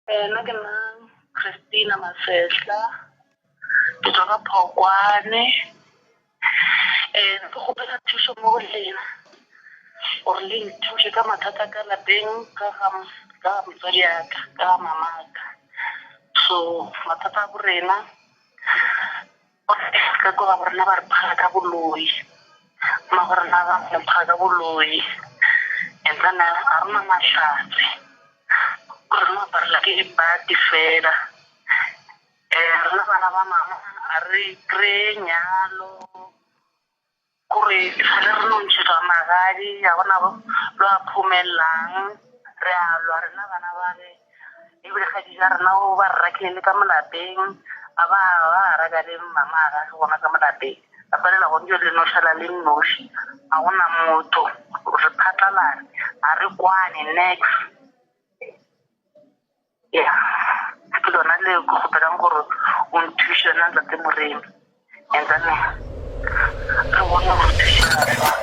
Nna ke nna Christina Masehla, ke tšwa ka Phokwane. Ke kgopela thušo mo go lena gore le nthuše ka mathata a ka lapeng ka ga ka ga motswadi wa ka, ka ga mamaka. So mathata a bo rena ka kwa gabo rena ba re phara ka boloi, mmago rena ba re phara ka boloi and then ga re na mahlatse. Gore re no aparela ke dibati fela. Rena bana ba mama ga re kry-e nyalo, kore e sale re no ntšhetšwa magadi ga gona lo a phomellang. Re a lwa rena bana bale, ebile kgaetšedi ya rena o ba re rakile le ka mo lapeng, a ba ba raka le mama a gage gona ka mo lapeng. Ba palela go le no šala le nnoši, ga gona motho, re phatlalane, ga re kwane niks. Ya, ke lona le ke kgopelang gore o nthuše wena Ntate Moremi, and then re bone gore thušega jwang.